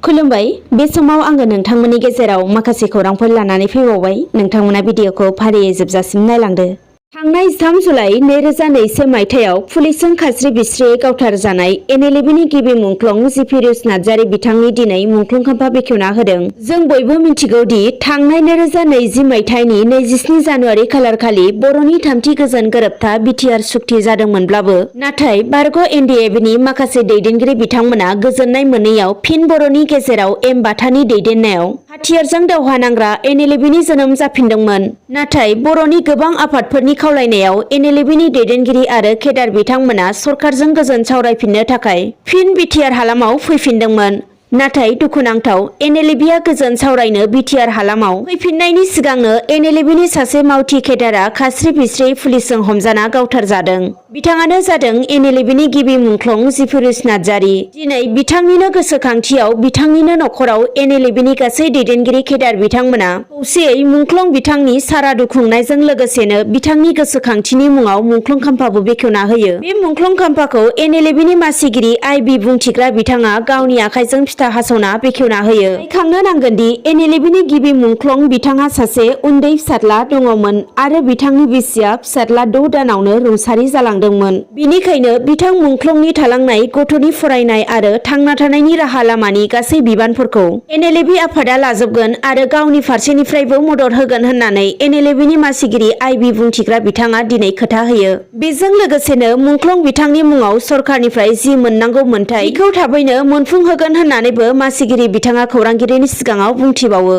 खुलुमबाय बे समाव आङो नोंथांमोननि गेजेराव माखासे खौरांफोर लानानै फैबावबाय। नोंथांमोना भिडिअखौ फारियै जोबजासिम नायलांदो। थांनाय 3 जुलाइ 2002 मायथाइयाव पुलिसजों खास्रि बिस्रियै गावथारजानाय NLFBनि गिबि मुंख्लं जिफिरुज नार्जारि बिथांनि दिनै मुंख्लं खाम्फा बेखेवना होदों। जों बयबो मिथिगौ दि थांनाय 2020 मायथाइनि 27 जानुवारि खालारखालि बर'नि थामथि गोजोन गोरोबथा BTR सुक्ति जादोंमोनब्लाबो नाथाय बारग' NLFBनि माखासे दैदेनगिरि बिथांमोना गोजोननाय मोनैयाव फिन बर'नि गेजेराव एम बाथानि दैदेननायाव हाथियारजों दावहा नांग्रा NLFBनि जोनोम जाफिनदोंमोन। नाथाय बर'नि गोबां आफादफोरनि खावलायनायाव NLFBनि दैदेनगिरि आरो केडार बिथांमोना सरकारजों गोजोन सावरायफिननो थाखाय फिन BTR हालामाव फैफिनदोंमोन। नाथाय दुखुनांथाव NLFBआ गोजोन सावरायनो BTR हालामाव फैफिननायनि सिगांनो NLFBनि सासे मावथि केडारआ खास्रि बिस्रियै पुलिसजों हमजाना गावथारजादों। बिथाङानो जादों NLFBनि गिबि मुंख्लं जिफिरुज नार्जारि। दिनै बिथांनिनो गोसोखांथियाव बिथांनिनो नखराव NLFBनि गासै दैदेनगिरि केडार बिथांमोना खौसेयै मुंख्लं बिथांनि सारादु खुंनायजों लोगोसेनो बिथांनि गोसोखांथिनि मुङाव मुंख्लं खाम्फाबो बेखेवना होयो। बे मुंख्लं खाम्फाखौ NLFBनि मासिगिरि आइबि बुंथिग्रा बिथाङा गावनि आखाइजों फिथा हास'ना बेखेवना होयो। रायखांनो नांगोन दि NLFBनि गिबि मुंख्लं बिथाङा सासे उन्दै फिसाज्ला दङमोन आरो बिथांनि बिसिया फिसाज्ला 6 दानावनो रुंसारि जालांदोंमोन। बेनिखायनो बिथां मुंख्लंनि थालांनाय गथ'नि फरायनाय आरो थांना थानायनि राहा लामानि गासै बिबानफोरखौ NLFB आफादा लाजोबगोन आरो गावनि फारसेनिफ्रायबो मदद होगोन होननानै NLFBनि मासिगिरि आइबि बुंथिग्रा बिथाङा दिनै खोथा होयो। बेजों लोगोसेनो मुंख्लं बिथांनि मुङाव सरकारनिफ्राय जि मोननांगौ मोनथाय बेखौ थाबैनो मोनफुंहोगोन होननानैबो मासिगिरि बिथाङा खौरांगिरिनि सिगाङाव बुंथिबावो।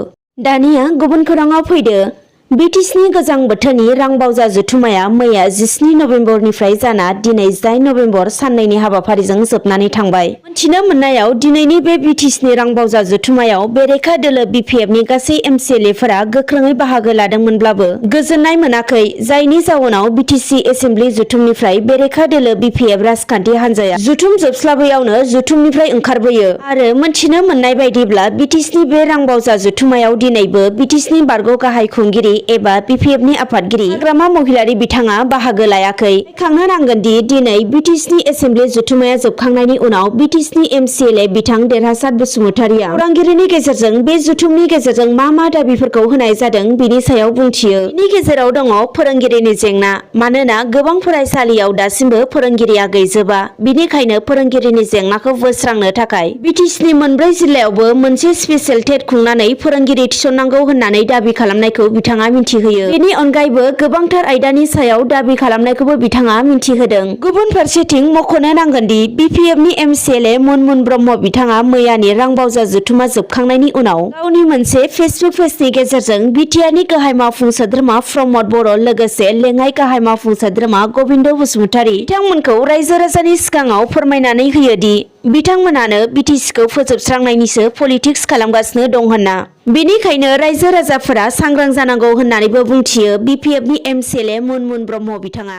दानिया गुबुन खौराङाव फैदो। BTCनि गोजां बोथोरनि रांबावजा जथुम्माया मैया 17 नभेम्बरनिफ्राय जाना दिनै 8 नभेम्बर साननैनि हाबाफारिजों जोबनानै थांबाय। मिथिनो मोननायाव दिनैनि बे BTCनि रांबावजा जथुम्मायाव बेरेखा दोलो BPFनि गासै MCLAफोरा गोख्रोङै बाहागो लादोंमोनब्लाबो गोजोननाय मोनाखै, जायनि जाउनाव BTC एसेम्बलि जथुमनिफ्राय बेरेखा दोलो BPF राजखान्थि हान्जाया जथुम जोबस्लाबैयावनो जथुमनिफ्राय ओंखारबोयो आरो मोनथिनो मोननाय बायदिब्ला BTCनि बे रांबावजा जथुम्मायाव दिनैबो BTCनि बारग' गाहाय खुंगिरि एबा BPFनि आफादगिरि हाग्रामा महिलारि बिथाङा बाहागो लायाखै। रायखांनो नांगोन दि दिनै BTCनि एसेम्बलि जथुम्माया जोबखांनायनि उनाव BTCनि MCLA बिथां देरहासात बसुमतारिया खौरांगिरिनि गेजेरजों बे जथुमनि गेजेरजों मा दाबिफोरखौ होनाय जादों बिनि सायाव बुंथियो। बिनि गेजेराव दङ फोरोंगिरिनि जेंना। मानोना गोबां फरायसालियाव दासिमबो फोरोंगिरिया गैजोबा, बिनिखायनो फोरोंगिरिनि जेंनाखौ बोस्रांनो थाखाय BTCनि मोनब्रै जिल्लायावबो मोनसे स्पेशेल टेट खुंनानै फोरोंगिरि थिसननांगौ होननानै दाबि खालामनायखौ बिथाङा मिन्थिहोयो। बेनि अनगायैबो गोबांथार आयदानि सायाव दाबि खालामनायखौबो बिथाङा मिन्थिहोदों। गुबुन फारसेथिं मख'नो नांगोन दि BPFनि MCLA मुनमुन ब्रह्म बिथाङा मैयानि रांबावजा जथुम्मा जोबखांनायनि उनाव गावनि मोनसे फेसबुक पेजनि गेजेरजों BTRनि गाहाय मावफुं सोद्रोमा प्रमद बर' लोगोसे लेङाइ गाहाय मावफुं सोद्रोमा गबिन्द बसुमतारि बिथांमोनखौ रायजो राजानि सिगाङाव फोरमायनानै होयो दि बिथांमोनानो BTCखौ फोजोबस्रांनायनिसो पलिटिक्स खालामगासिनो दं होनना। बेनिखायनो रायजो राजाफोरा सांग्रां जानांगौ होननानैबो बुंथियो BPFनि MCLA मुनमुन ब्रह्म बिथाङा।